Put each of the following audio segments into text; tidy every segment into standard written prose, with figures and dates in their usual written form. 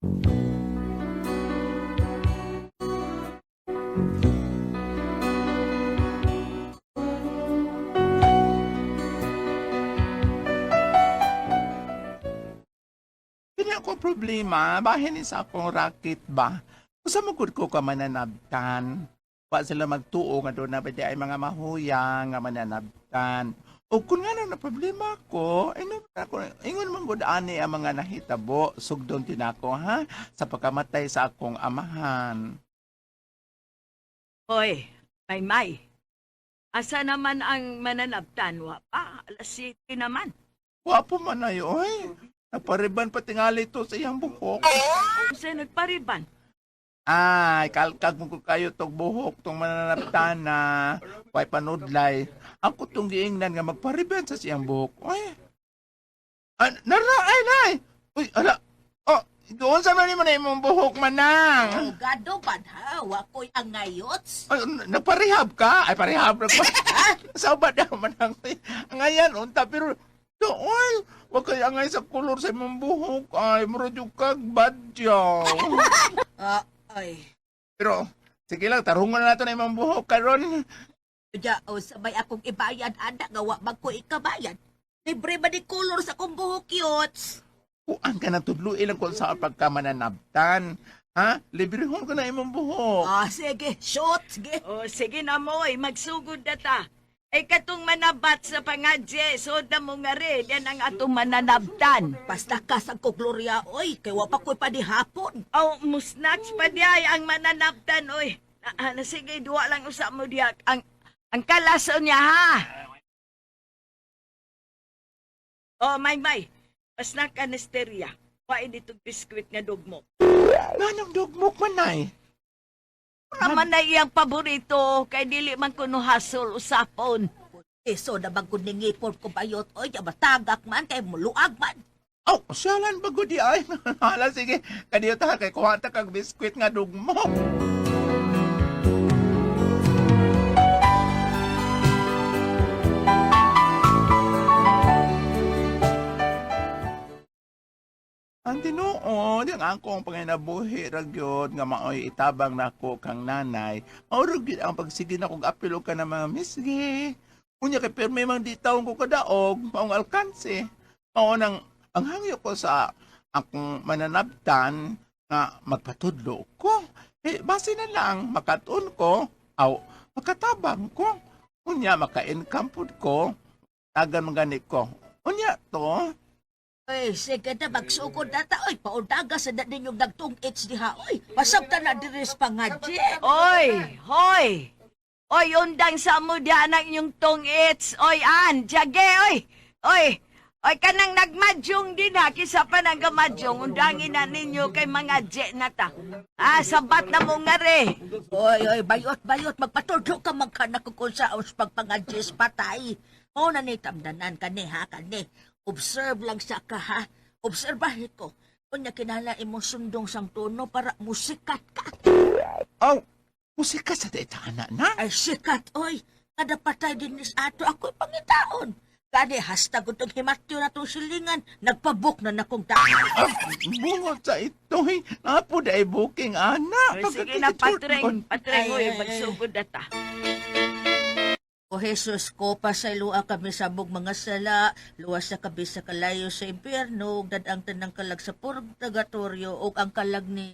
Kini ako problema, bahin ni sa akong racket ba? Usa mo gud ko ka mananabtan. Wa sila magtuo nga doon na ba di ay mga mahuya nga mananabtan. O kung nga na problema ko, ay na ako, ingon man gud ani ang mga nahitabo, sugdon tinako ha, sa pagkamatay sa akong amahan. Hoy, Maymay. Asa naman ang mananabtan? Wa pa, alas 7 naman. Wa po man ay, oy. Napariban pa tingali to sa iyang buhok. Usa nagpariban. Ay, kalkag mo ko kayo tog buhok tong mananabtan na way panudlay. Ako tong giingnan nga magpariban sa siyang buhok. Oy. Ah, nara, ay, nay! Uy, ala. Oh, doon sa man mo na imong buhok manang. Gado ba ha? Wa ko'y angayots. Ay, nagparehab ka? Ay, parehab na ko. Sa ba na manang? Ngayon, unta, pero doon, wag kayo angay sa kulor sa imong buhok. Ay, murag yung kag badyaw. Ah, ay. Pero, sige lang, tarungan na nato na imong buhok karon. Ja, o sabay akong ibayad, anak, nga wa man ko ikabayad. Libre ba ni kulor sa akong buhok, yots? Kuan ka na tudlo ilang kung sa pagkamananabtan. Ha? Librehon ko na imong buhok. Ah, sige, shoot, sige. O, sige na mo, oy, magsugod na ta. Ay katong manabat sa pangadje, soda mo nga rin, yan ang atong mananabtan. Basta ka sa ko, Gloria, oy, kay wa pa ko'y panihapon. Aw, musnats pa diay ang mananabtan, oy. Na, na, sige, duwa lang usa mo diya. Ang kalaso niya, ha? Oh, Maymay, pasnak ka nesterya. Wain ditong biskwit nga dugmo. Nganong dugmok man nay? Raman na iyang paborito, kay dili man kuno hasol usapon. Eh, so na bang kung ningipon ko bayot, oy, ya matagak man, kay muluag man. Aw, syalan ba gud di ay? Hala sige, kadiyo ta kay kuha ta kag biskwit nga dugmok. Ang tinuod, ang akong panginabuhi ra gyud nga maoy itabang nako kang nanay. Mao ra gyud ang pagsige na kog apil og ka ng mga misgi. Unya kay pirmi mang di taong ko kadaog, maong alkanse. Mao nang ang hangyo ko sa akong mananabtan nga magpatudlo ko. Eh, base na lang, makatun ko, aw, makatabang ko. Unya, maka-income pud ko. Tagan man gani ko. Unya to, Oy, sige na, magsugod na ta, oy, paundaga sa na ninyong nagtung H diha, oy. Pasabta na diris pangadje. Oy, hoy! Oy, undang sa mo diyan ang inyong tong-its. Oy, an, jage, oy! Oy, oy, kanang nagmadyong din ha, kisa pa nang gamadyong, undangin na ninyo kay mga je na ta. Ah, sabat na mo nga re. Oy, oy, bayot, bayot, magpatudlo ka magkanak ko kung sa aus pagpangadjes patay. O na ni tamdanan kani ha, kani. Observe lang sa ka ha. Obserbahin ko. Unya kinahanglan imong sundong sang tono para musikat ka. aw, musika sa taitana na. Ay sikat, oy. Kada patay din nis ato ako'y pangitaon. Kani hasta gutong himatyo na tong silingan, nagpabuk na nakong tao. Ah, bungot sa ito, eh. Napo ay booking, ana. Oy, sige na, patreng, patreng, Ay, oy, ay, ay. magsugod na ta. O Jesus ko, pasayloa kami sa abog mga sala, luwas na kami sa kalayo sa impyerno, ug dadang tanang kalag sa purgatorio, ug ang kalag ni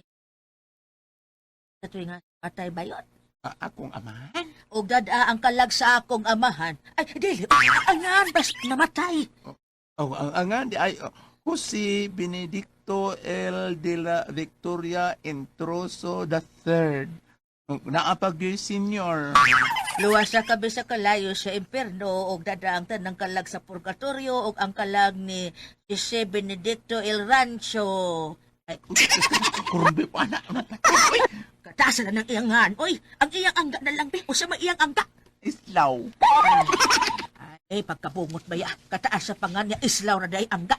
sa tuwing nga patay bayot. Ah, akong amahan. Ug dada ang kalag sa akong amahan. Ay, dili, angan, bas namatay. Oh, ang angan di ay oh, Jose Benedicto L. de la Victoria Introso the Third. Naapag yun, senior. Luwas na kami sa kalayo sa impyerno, ug dada ang tanang kalag sa purgatorio, ug ang kalag ni Jose Benedicto El Rancho. Ay, Kurumbi pa na. Uy, katasan na ng iyangan. Oy, ang iyang angga na lang, be. Usa may iyang angga. Islaw. Ay, pagkabungot ba ya? Kataas sa pangan niya, islaw na dahi angga.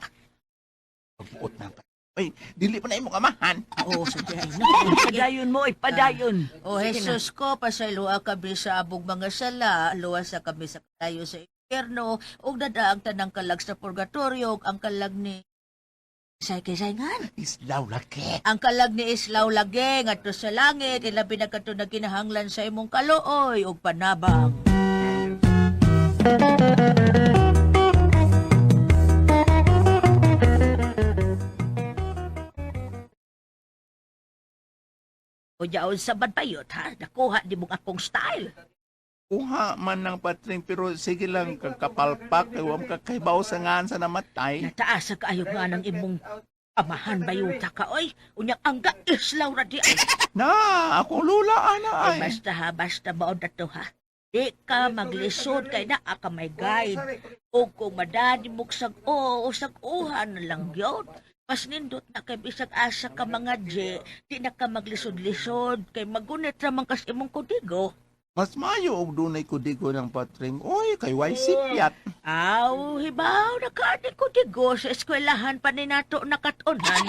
Pagbuot na. Uy, dili pa na imong amahan. Oo, sige. Ay, na. Sige. Padayon mo, oy, padayon. O Sige na. Jesus ko, pasayloa kami sa abog mga sala, luwas na kami sa kalayo sa impyerno, ug dada ang tanang kalag sa purgatorio, ug ang kalag ni Say kay ngan. Islaw laki. Ang kalag ni Islaw lagi ngadto sa langit, ilabi na kadto nagkinahanglan sa imong kaluoy ug panabang. O jaon sa badbayot ha, nakuha di mong akong style. Kuha man ng patring pero sige lang kang kapalpak kay wa man ka kahibaw sa ngan sa namatay. Nataas sa kaayo nga ng imong amahan bayuta ka oy. Unyang angga Islaw ra di ay. Na, akong lula ana Ay, ay. basta ha, basta maod na to ha. Di ka maglisod kay naa ka may guide. O kung madani mo sag o sag uha na lang yun. Mas nindot na kay bisag asa ka mga J, di na ka maglisod-lisod kay magunit ra man kas imong kodigo. Mas maayo og dunay kudigo ng patring. Oy, kay way sipyat. Aw, hibaw na ka ni kodigo sa eskwelahan pa ni nato nakatunan.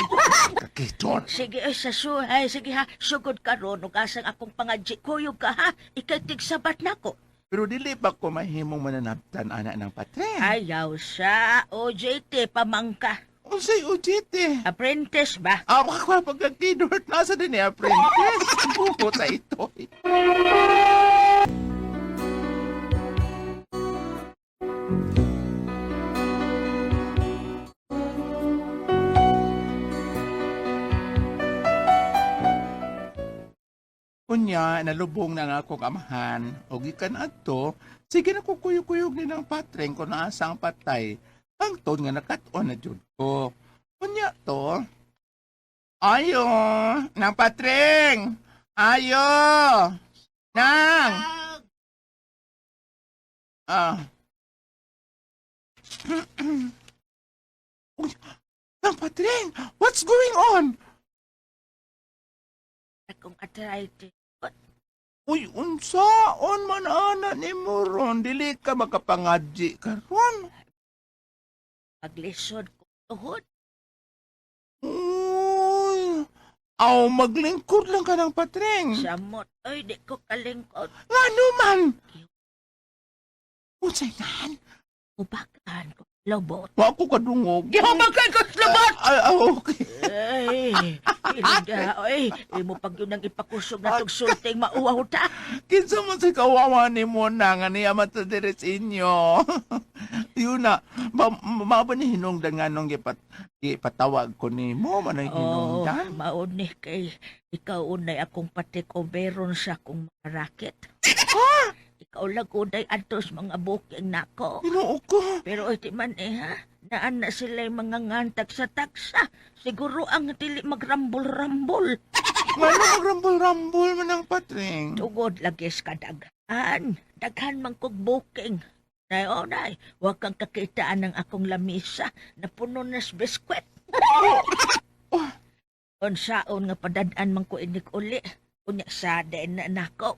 Kakiton. Sige, ay, sa su, ay, sige ha, sugod ka ron, ug asang akong pangadji, kuyog ka ha, ikay tigsabat nako. Pero dili pa ko mahimong mananabtan ana ng patring. Ayaw sa OJT pamangka. Unsay OJT? Apprentice ba? Ah, baka pagkakidort nasa din ni apprentice. Buko sa ito. Unya, nalubong na nga akong amahan. O gikan adto, sige na ko kuyog-kuyog ni ng patreng ko na asang patay. Hangtod nga nakat-on na jud ko. Unya to, ayo, nang patreng! Ayo! Nang! Ah. Uy, nang patreng! What's going on? Akong arthritis. Uy, unsaon man ana ni mo ron? Dili ka makapangadji karon. Paglisod ko tuhod. Uy, aw, maglingkod lang ka ng patreng. Samot. Ay, di ko kalingkod. Ngano man? Unsay nan? Ubakan ko. Lobot. Wa ko kadungog. Gihubakan ko sa lobot! Ay, ay, okay. Ay, ilinda. Ay, imo pag yun ang ipakusog na tog sulting mauwaw ta. Kinsa man sa kawawa ni mo na nga niya man ta diri sa inyo. Yun na, ba ni hinungdan nga nung gipatawag ko ni mo, man ang hinungdan. Oh, maon ni kay ikaw unay akong patik o beron sa akong mga racket. Ikaw lang unay antos mga booking nako. Ginoo ko. Pero iti man eh ha, naan na sila'y mga ngantag sa taksa. Siguro ang dili magrambol-rambol. Ngano magrambol-rambol man ang patring. Tugod lagi sa kadaghan. Daghan man kog booking. Nay, oh, nay, huwag kang kakitaan ng akong lamisa na puno na sa biskwit. Oh. Unsaon nga padad-an man ko inig uli. Unya sa din na nako.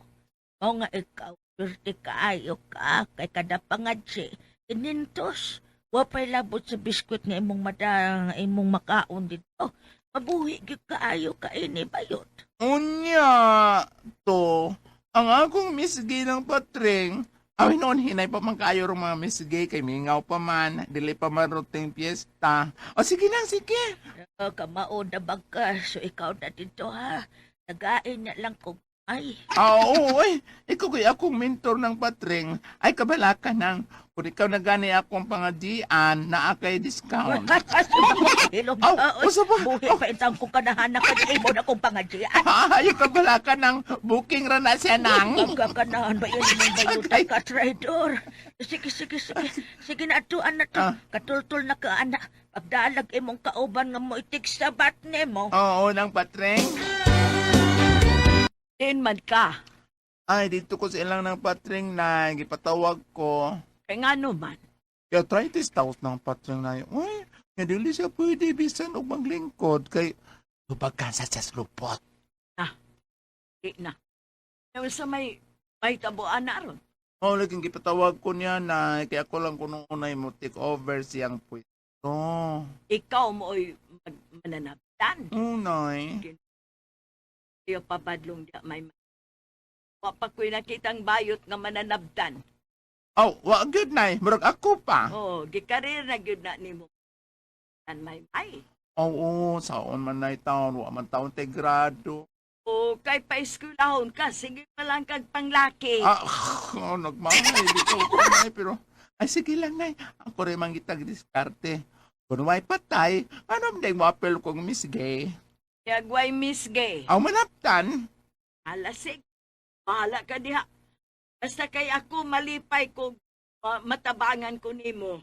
Mao nga ikaw, swerte kaayo ka, kay kada pangadsi, inintos. Wa pa'y labot sa biskwit nga imong mada, nga imong makaon dito. Mabuhi gyud kaayo ka ini bayot. Unya, to, ang akong misgi ng patring, ay noon hinay pa man kayo rong mga misgi, kay mingaw pa man, dili pa man roting piyesta. O sige lang, sige. Oh, kamao na bag ka, so ikaw na dito ha. Nagain na lang kog ay. Ah, oo, ay, ikaw kay akong mentor ng patring, ay kabala ka nang, kung ikaw na gani akong pangadian, naa kay discount. Ilong Aw, ba? Oy, usa pa. buhi pa intang ko kanahanak ka imo na kong pangadjian. Ay, kabala ka ng booking ra na siya nang. Ang kakanahan ba yun imong bayuta ka, traidor? Sige, sige, sige. Sige na atuan na to. Ah. Katultol na ka, anak. Pagdalag imong kauban nga mo itig sabat nimo. Oo, nang patring. Din man ka. Ay, dito ko sa ilang ng patring na, gipatawag ko. Kay ngano man. Kaya arthritis taos ng patring na yun. Uy, nga dili siya pwede bisan og maglingkod kay lubag sa sa lupot. Di na. Kaya sa may tabuan na ron. Oh, laging gipatawag ko niya na kaya ako lang kuno unay mo take over siyang pwesto. Ikaw mo oy mananabtan. Unay. Iyo pabadlong di may wa pa ko'y nakitang bayot nga mananabtan. Oh, wa good nay. Murag ako pa. Oh, gikarir na gyud na nimo. Tan may may. Oo, saon man na taon, wa man taon te grado. O kay paeskwelahon ka, sige pa lang kag panglaki. Ah, oh, nagmahay, dito ko nay, pero ay sige lang nay. Ako rin mangitag diskarte. Kung may patay, ano man mo apel kong Miss Gay? Yagway Miss Gay. Ang manaptan, Hala, sige. Bahala ka diha. Basta kay ako malipay ko matabangan ko nimo.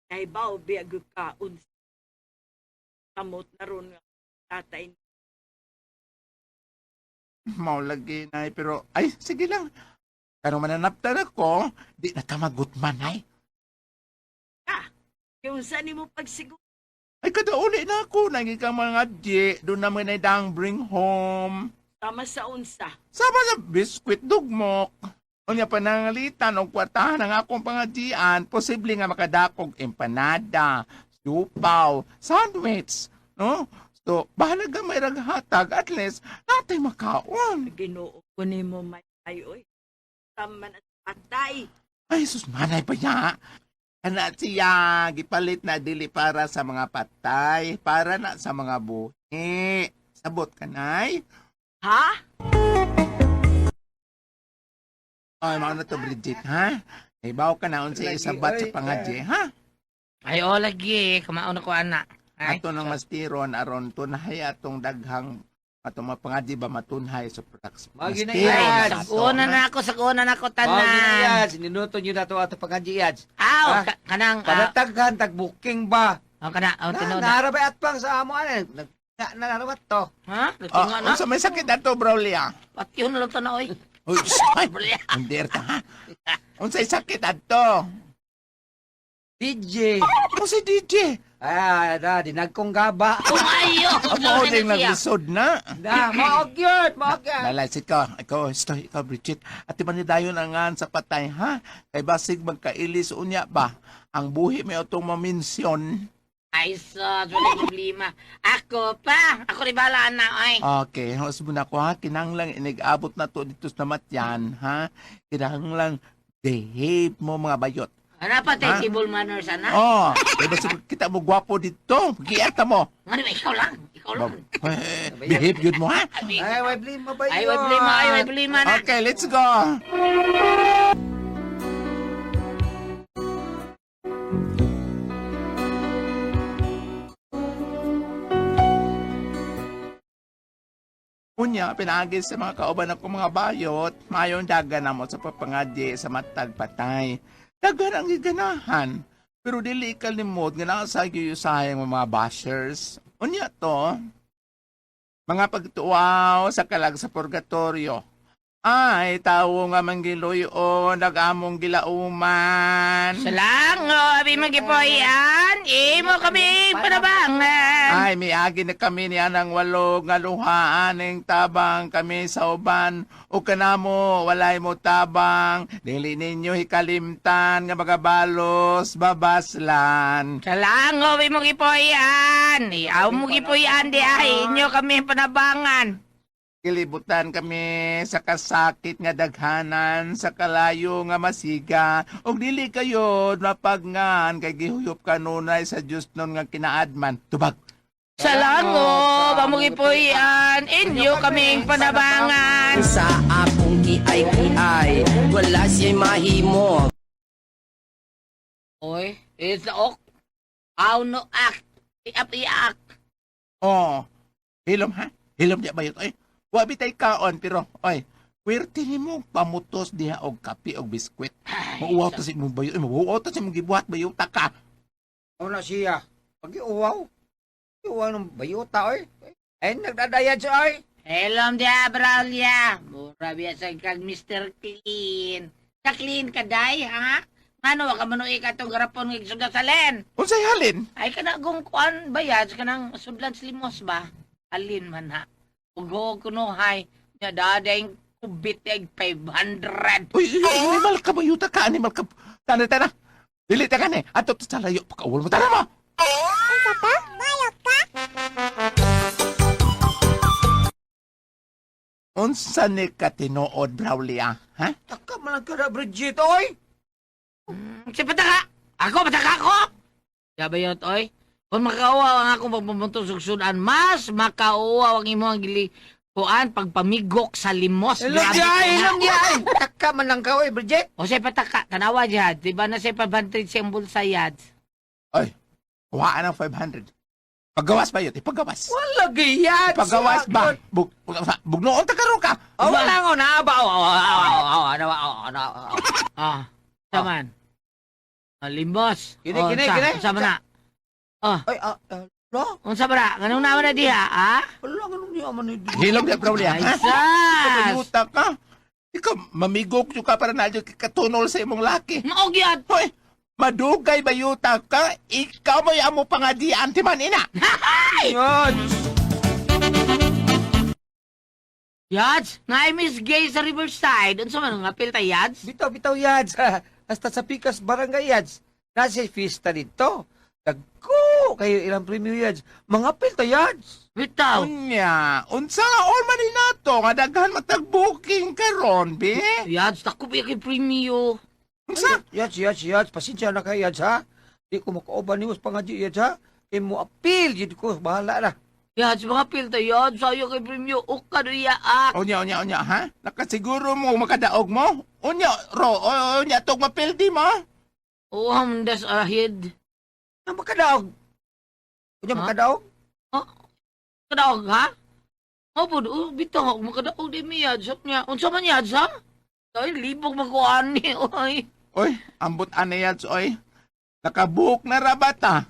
Kay bao biyag ka unsa. Kamot na ron nga tatay. Mao lagi nay, pero ay sige lang. Pero mananaptan ako, di na tamagot man ay. Kung sa nimo pagsiguro Ay kada uli na ako, nagi kang mga di, doon naman ay dang bring home. tama sa unsa. Sama sa biskwit dugmok. Unya panangalitan og kwartahan ang akong pangadian, posible nga makadakog empanada, supaw, sandwich, no? So, bahala ka may raghatag, at least natay makaon. Ginoo ko nimo may ay oy. Tama na patay. Ay, sus, manay pa niya. Ana siya, gipalit na dili para sa mga patay, para na sa mga buhi. Sabot ka, nay. Ha? Ay, mao na to, Bridget, ha? Ibaw ka na unsa Lagi, isabat sa oy, pangadye, ha? Ay, o lagi. Kamaon na ko, ana. Ay, Ato nang mastiron aron tunhay atong daghang atong mga pangadye ba matunhay sa products. Mao gina Ay, yan. saguna na ako, saguna na ako, Mao gina tanan. yads, ninuto nyo na to ato pangadji yads. Aw, Ah, kanang, Panataghan, tag-booking ba? oh, kana, oh, Na, tinuod na. narabay at pang sa amo ano. Nag na narabat to. Ha? Nagtinga Ah, na? unsa may sakit ato, Braulia? Patyon na lang to na, oy. Uy, shh, ay, hindi ta, ha? Unsay sakit ato? DJ. Unsay DJ? Ay, da, dinagkong gaba. Umayo! Ang mao ding naglisod na. Da, maog yun, maog yun. Lalay, ikaw, ikaw, ito, ikaw, Bridget. At iba ni dayon ang ngan sa patay, ha? Kay basig magkailis unya ba? Ang buhi may atong maminsyon. Ay, sus, wala problema. Ako pa, ako rin bala na, oy. Okay, host mo na ko, ha? Kinanglang inigabot na to dito sa matyan, ha? Kinanglang behave mo mga bayot. Ano pa Ha? tayo table manners, ana? Oh, kay basig kita mo gwapo dito. Giata mo. Nga di ba, ikaw lang, ikaw lang. Eh, behave yun mo, ha? Ay, way blima ba yun? Ay, way blima, ay, way blima na. Okay, let's go. Unya, pinagi sa mga kauban ako mga bayot, mayon dagan na mo sa papangadye sa matag patay. Dagan ang giganahan. Pero dili kalimot nga nasa giyusahay ang mga bashers. Unya to, mga pagtuaw sa kalag sa purgatorio. Ay, tawo nga manggiluyon, nag-among gilauman. Salango, abi magipoyan, imo kami panabangan. Ay, miagi na kami ni anang walo nga luhaan ning tabang kami sa uban. O kanamo, walay mo tabang. Dili ninyo hikalimtan nga magabalos, babaslan. Salango, abi magipoyan, iaw mo gipoyan di ay inyo kami panabangan. Kilibutan kami sa kasakit nga daghanan, sa kalayo nga masiga. Og dili kayo mapagngan kay gihuyop kanunay sa Dios nun nga kinaadman. Tubag. Salango, pamugipuyan, inyo kaming panabangan. Sa akong kiay-kiay, wala siya'y mahimo. Oy, it's the ok. Aw no ak. Iap iak. Oh, hilom ha? Hilom di ba yun? Oy, wa bitay kaon pero oy, kwerte nimo pamutos diha og kape og biskwit. Mauwaw ta sa imong bayo, mauwaw ta sa imong gibuhat bayo ta ka. Ano na siya? Pag-iuwaw. Iuwaw ng bayuta, oy. Ay, nagdadayad siya, oy. Hello, dia Braulia. Mura biya sa kag Mr. Clean. Sa clean ka day, ha? Ngano wa ka manuig atong garapon ng sudlan sa len? Unsay halin? Ay kana gong kuan bayad kanang sudlan sa limos ba? Alin man ha. Ugo kuno hay. Nya daday kubit ay 500. Uy, uy, animal ka bayo ta ka, animal ka. Tana tana. Dili ta ka ni. Ato ta sa layo pakaul mo tana mo. Unsa ni ka tinuod, Braulia? Ha? Taka man lang ka na, Bridget, oy. Si pataka! Ako, pataka ako! Yabayot, oy. Kung makauwaw ang akong pagpumunto sa sudan, mas makauwaw ang imong gili kuan pagpamigok sa limos. Ilong Grabe diay, ka na. ilong diay. Taka man lang ka, oy, Bridget. O siya pataka, tanawa jihad. Di ba na siya 500 siyang bulsa yad? Oy, kuhaan ang 500. Paggawas ba yun? Ipagawas. Wala gayad. Paggawas ba? Bugnoon ta karon ka. Oh, wala ko na ba? Oh, oh, oh, oh, ano, oh, ano, oh. Ah, saman. Ah, limos. Kini, O, kini, unsa? kini. Unsa man na? Oh, Ay, ah, ah, lo, unsa ba na? Ganun naman na diha, ha? wala ganun niya man ni. Hilom di Crowley, Ay, ha? sas! Kabayuta ka. Ikaw, mamigok yung ka para na katunol sa imong laki. Maog yad! Hoy, madugay bayuta ka. Ikaw mo'y amo pangadian ti man ina. Yun. Yads, na-miss gay sa Riverside. Unsa man ang apil ta, Yads? Bitaw, bitaw, yads. Hasta sa Pikas Barangay, yads. Nasa fiesta dito. Dagko kayo ilang premyo, yads. Mga pilta, yads. Bitaw. Unya, unsa nga all man ni nato nga daghan matag booking karon, be? Yads, dako pa kay premio. Unsa? Yads, yads, yads. Pasensya na kayo, yads, ha? Di ko makauban ni mas pangadyo, yads, ha? Kay mo apil, yun ko. Bahala na. Yads, mga apil ta, Yads. Sayo kay premio. Uka do yaak. Unya, unya, unya, ha? Nakasiguro mo makadaog mo? Unya, ro, unya tog mapildi mo? Oh, hamdas ahid. Ang makadaog. Unya, Ha? makadaog? Kadaog, ha? Oh, po, oh, bitaw, makadaog di mi, Yads. Niya. Unsa man, Yads, ha? Ay, libog magkuani, oy. Oy, ambot anayats, oy. Nakabook na rabata.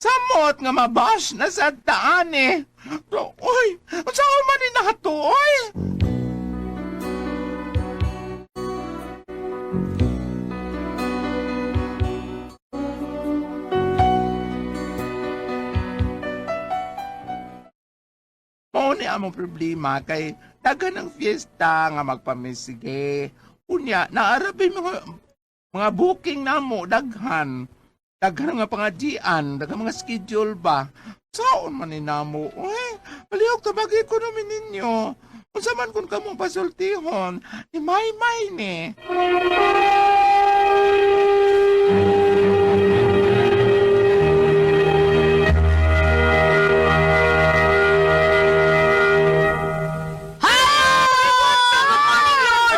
Samot nga mabash na sa daan eh. Oy, unsa man ni nato, oy? Mao ni among problema kay daghan ng fiesta nga magpamisige. Unya, naarabi mga booking namo daghan. Daghan nga pangajian, daghan mga schedule ba. Saon man ni namo? Oy, palihog tabagi ko namin ninyo. Unsa man kun kamong pasultihon, ni Maymay ni.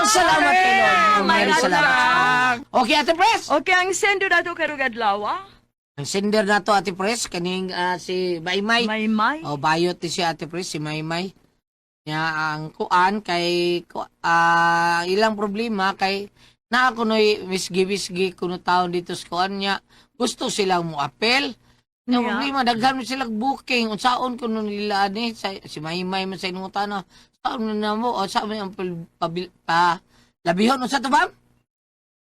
Salamat kay Lord. Oh my God. Salamat. Okay, Ate Pres. Okay, ang sendo na to karong adlaw, ah. Ang sender na to, Ate Pres, kaning si Maymay. Maymay. O, bayot ni si Ate Pres, si Maymay. Nya ang kuan kay ilang problema kay naa kunoy misgi-misgi kuno taon dito sa kuan niya. Gusto silang mo apel. Nga Yeah. problema daghan man silang booking unsaon kuno nila ani sa, si Maymay man sa inyong tana. Saan man na mo o saan man ang pa labihon unsa to ba?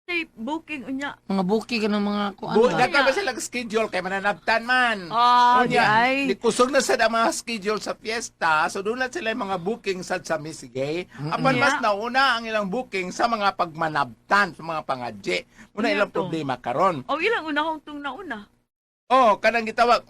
Say, booking unya. Mga booking ka ng mga kuan. Bu, ba? daghan ba silang schedule kay mananabtan man. Ah, Unya, di ay. di kusog na sad ang mga schedule sa fiesta, so doon na sila yung mga booking sad sa Miss Gay. Apan mas Yeah. nauna ang ilang booking sa mga pagmanabtan, sa mga pangadje. Muna Yeah, ilang to. problema karon. O ilang unahong tung nauna. Oh, kanang gitawag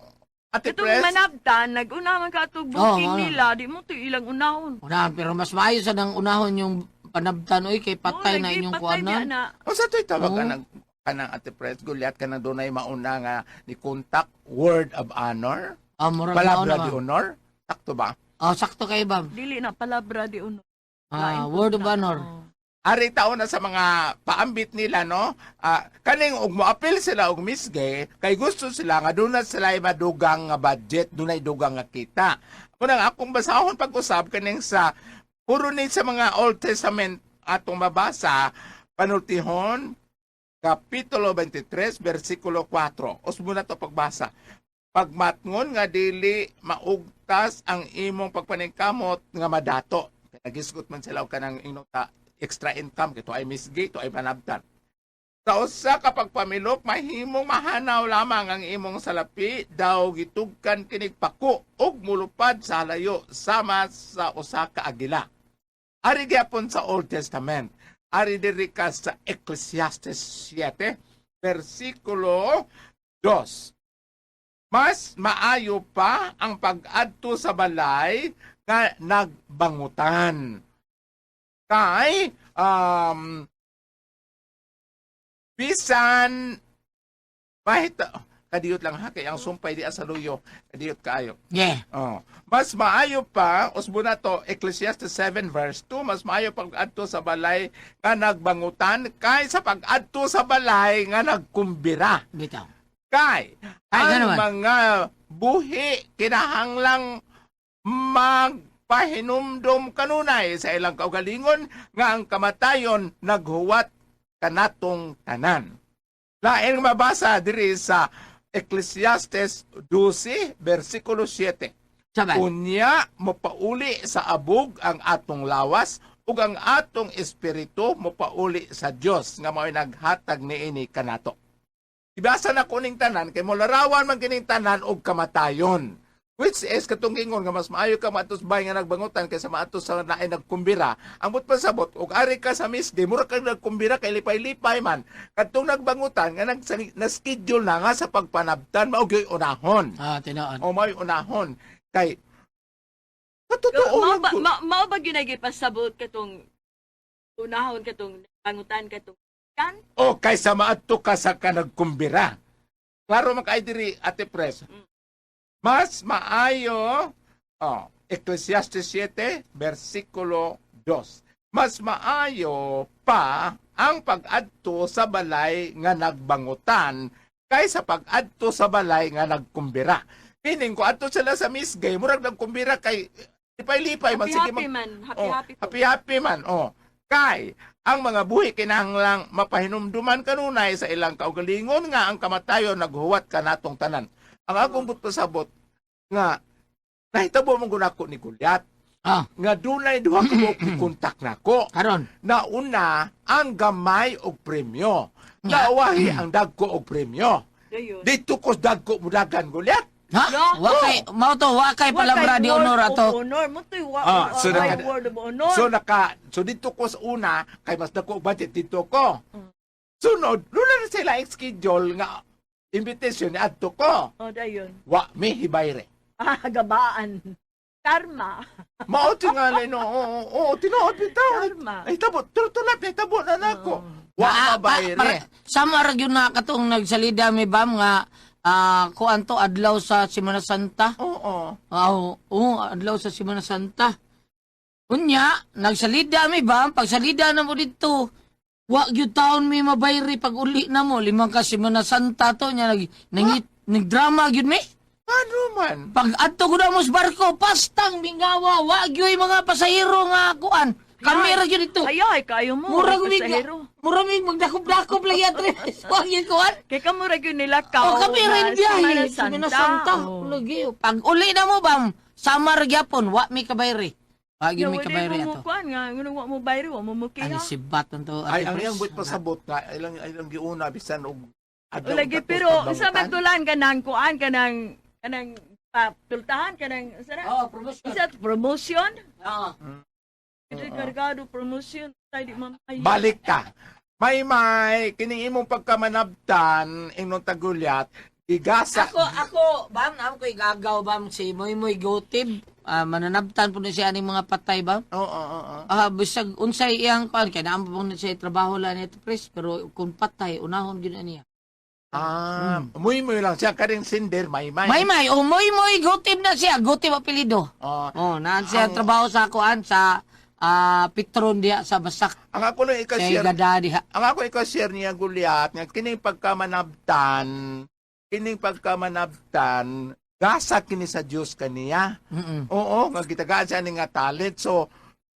Ate Itong Pres, manabtan, nag-una man ka itong booking Oo, ano. nila, di mo to ilang unahon. Unahan, pero mas maayo sa nang unahon yung panabtan oy kay patay Oo, na lagi, inyong patay kuanan. niya na. o sa to'y tawag Oo. kanang kanang Ate Pres, gulyat kanang dunay mauna nga ni contact word of honor, Ah, murag palabra nauna di ba? honor. Sakto ba? Ah, sakto kay bam. Dili na, palabra di uno. Ah, Lain word of na. honor. Oo. Ari taon na sa mga paambit nila no. Ah, kaning og moapil sila og Miss Gay kay gusto sila nga doon na sila ay madugang nga budget, dunay dugang nga kita. Unang akong basahon pag-usab kaning sa puro ni sa mga Old Testament atong mabasa panultihon Kapitulo 23 versikulo 4. Usbo na to pagbasa. Pagmatngon nga dili maugtas ang imong pagpaningkamot nga madato. Nagisgot man sila og kanang ingnon ta extra income kito ay Miss Gay, to ay panabtan. Sa usa ka pagpamilok mahimong mahanaw lamang ang imong salapi daw gitugkan kinig pako ug mulupad sa layo sama sa usa ka agila. Ari gyapon sa Old Testament. Ari diri ka sa Ecclesiastes 7 versikulo 2. Mas maayo pa ang pag-adto sa balay nga nagbangutan. Kay bisan mahita Kadiyot lang ha, kay ang sumpay di sa luyo. Kadiyot kaayo. Yeah. Oh. Mas maayo pa, usbo na to, Ecclesiastes 7 verse 2, mas maayo pag-adto sa balay nga nagbangutan kaysa pag-adto sa balay nga nagkumbira. Bitaw. Kay Ay, ang ganun man. mga buhi kinahanglang magpahinumdom kanunay sa ilang kaugalingon nga ang kamatayon naghuwat kanatong tanan. Lain nga mabasa diri sa Ecclesiastes 12 versikulo 7. Sabay. Unya mopauli sa abog ang atong lawas ug ang atong espiritu mopauli sa Dios nga mao'y naghatag niini kanato. Ibasa na kuning tanan kay molarawan man kining tanan og kamatayon. Which is katong gingon nga mas maayo ka maatos bay nga nagbangutan kaysa maatos sa naay nagkumbira. Ang but pasabot og ari ka sa misdi mura kag nagkumbira kay lipay-lipay man. Katong nagbangutan nga nag na schedule na nga sa pagpanabtan mao gyud unahon. Ah, tinuod. O mao'y unahon kay Katotoo Mao lang ba ko. mao ba gyud pasabot katong unahon katong pangutan katong kan? O kaysa maadto ka sa kanagkumbira. Klaro man kay diri, Ate Pres. Mas maayo, oh, Ecclesiastes 7, versikulo 2. Mas maayo pa ang pag-adto sa balay nga nagbangutan kaysa pag-adto sa balay nga nagkumbira. Meaning ko adto sila sa misgay, murag nagkumbira kay lipay-lipay man Happy sige happy man, happy Oh, happy to. happy happy man. Oh. Kay ang mga buhi kinahanglang mapahinumduman kanunay sa ilang kaugalingon nga ang kamatayon naghuwat kanatong tanan. Ang akong pasabot nga nahitabo man gud ako ni Goliath nga dunay duha ka buok ni kontak nako. Karon. Nauna ang gamay og premyo. Nawahi ang dagko og premyo. Dayon. Dito ko dagko mudagan Goliath. Ha? No. Wakay, mao to wakay palabra di honor ato. Honor mo to'y wa, Ah, so way word of honor. So dito ko sa una kay mas dako og budget dito ko. Sunod, lula na sila schedule nga invitation ni adto ko. Oh, dayon. Wa mi hibayre. Ah, gabaan. Karma. Mao tingali no. Oo, oo, tinuod bitaw. Karma. Ay tabo, tulap tabo na nako. Wa mabayre. Sama ra gyud na katong nagsalida mi bam nga kuan to adlaw sa Semana Santa. Oo. Oo, oo, adlaw sa Semana Santa. Unya, nagsalida mi bam, pagsalida na mo dito. Wa gyud taon mi mabayri pag uli na mo, limang ka Semana Santa to nya nag nagdrama gyud mi. Ano man? Pag adto ko na mo sa barko, pastang mingawa, wa gyud mga pasahero nga kuan. Kami ra gyud dito. Ay, ay, kayo mo. Murag may mig pasahero. murag mig magdakop-dakop lagi atri. Wa gyud kuan. Kay kamo ra gyud nilakaw. O kami rin na biyahe. Semana Semana Santa. Oh. Lagi. Pag uli na mo bam, samar gyapon, wa mi kabayri. Wa gyud mi Wala kabayri mo ato. kuan nga ngano wa mo bayri wa mo mukiha. Ani si Baton to. Ay Ate ang Pres. iyang buit pasabot nga ilang ilang giuna bisan og adlaw Lagi tapos pero sa pagbangutan. magtulan kanang kuan kanang kanang tultahan kanang sa na? Oh, promotion. Isa promotion? Oo. Ito kargado promotion tay di mamaya. Balik ka. May may kining imong pagkamanabtan imong tagulyat gigasa. Ako, bam, ako ko'y gagaw, bam, si Moy Moy Gotib. Mananabtan po na siya aning mga patay, bam. Oo, oo, oo. Bisag unsay iyang kuan kay naamo pong na siya trabaho lang ni Pres, pero kung patay unahon gyud na niya. Muy muy lang siya karing sinder may may. May may o Moy Moy Gotib na siya, Gotib apelyido. Oh, Oh, naan siya trabaho sa kuan sa Petron diha sa Basak ang ako lang kay ika-share, gada diha. ang ako ika-share niya Gulyat nga kining pagkamanabtan gasa kini sa Dios kaniya. Oo, nga gitagaan siya ni nga talent. So,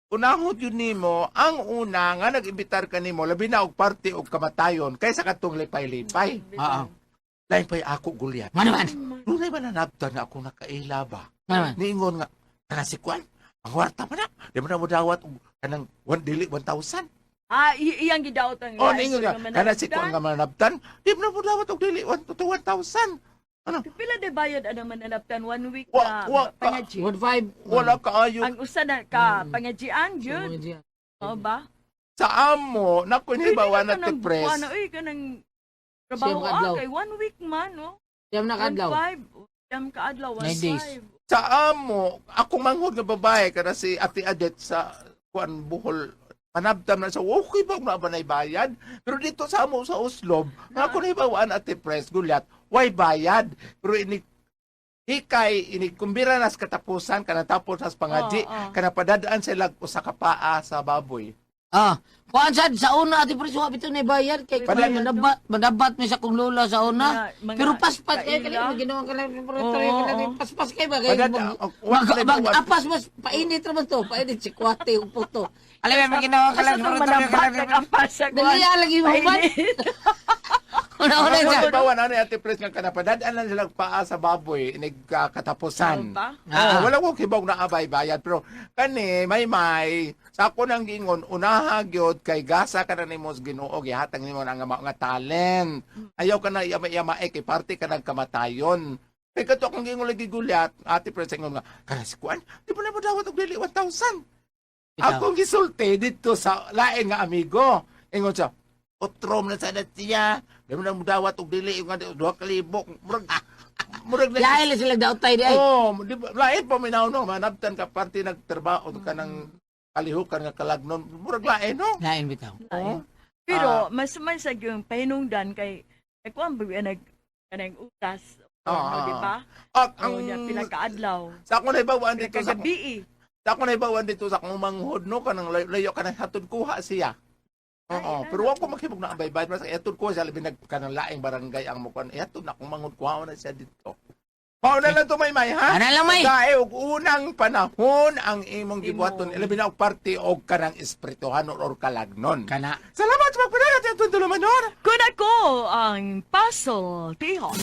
unahon yun nimo ang una nga nag-imbitar kanimo labi na og parte og kamatayon kaysa katong lipay-lipay. Oo. Lain pa'y ako Gulyat. Nga naman. Dunay mananabtan nga ako nakaila ba? Nga naman. Niingon nga, kana si Kwan, ang warta man na. Di mo na mo dawat og kanang one, dili 1,000. Ah, iyang gidaot ang Oh, niingon nga, kana si Kwan nga mananabtan, di mo na mo dawat og dili 1 to 1,000. Ano? Pila de bayad anang mananabtan one week Wa- na wa ka- pangaji. 1.5. Wala kaayo Ang usa na ka pangajian gyud. Oo ba? sa amo, naku ni bawa na Kanang ti press. Ano eh kanang trabaho Siyam kaadlaw. kay one week man no. Siyam na kaadlaw. 1.5. Siyam kaadlaw 9 days. 1.5. Sa amo, akong manghod nga babae kana si Ate Adet sa kuan Bohol manabtam na sa okay ba na ba bayad? Pero dito sa amo sa Oslob, nga ako ni bawaan Ate Press Gulyat, Way bayad. Pero ini hikay ini kumbira nas katapusan kanatapos nas pangadji Oo, oo. kana padadaan sila usa ka paa sa baboy. Ah, kuan sad sa una, Ate Pres, wa bitaw na bayad kay kuan Bayad, manabat manabat mi sa kong lola sa una. Mga- mga Pero paspas kay kaila. kali ginawa ka lang pero Oo, oo. paspas kay ba kay Padad- mag, wa mag, kay mag, buwan. apas mas painit ra man to, painit si kwate ug puto. Alam mo ginawa ka Asa lang itong manabat, nag-ampas sa kuwan. Dali ah, lagi mo man. Painit. Una-una Una siya. bawa na ni Ate Pres nga kana padadaan lang sila paa sa baboy inig katapusan. Ano ba? Oo, wala ko kibaw na abay bayad pero kani may may sa ako nang giingon unaha gyud kay gasa ka na nimo sa Ginoo, gihatag nimo ang mga talent. Ayaw ka na yama-yama eh, kay parte ka ng kamatayon. Kay kato akong giingon lagi gulyat, Ate Pres ingon nga kana si kuan, di ba na mo dawat og dili 1,000? Bitaw. Akong gisulti dito sa lain nga amigo. Ingon siya, "Otrom na sana siya. Di mo na mudawat og dili nga 2,000." Murag na. Lahi lang sila daotay di ay. Oh, di ba lain pa minaw no, manabtan ka parte nagtrabaho ka ng kalihukan nga kalagnon. Murag lain no. Lain bitaw. Oh. Pero mas man sa yung pahinungdan kay kuan ba yung nag kanang utas Oo, no, di ba? At Ang ang niya pila ka adlaw, sa ako na ibawaan pila dito ka sa gabi. sa ako na ibawaan dito sa akong manghod no kanang layo, layo kanang hatod kuha siya. Oo, Ay, pero wa ko maghibog na abay-bay mas hatod kuha siya labi nag kanang laing barangay ang mukuan. Hatod na akong manghod kuha na siya dito. Mao na lang to may may ha. Ana lang may. Dahil og unang panahon ang imong gibuhaton Imo. ilabi na og parte og kanang espirituhanon or kalagnon. Kana. Salamat sa pagpadagat sa atong tulumanon. Kun ako ang puzzle, tihon.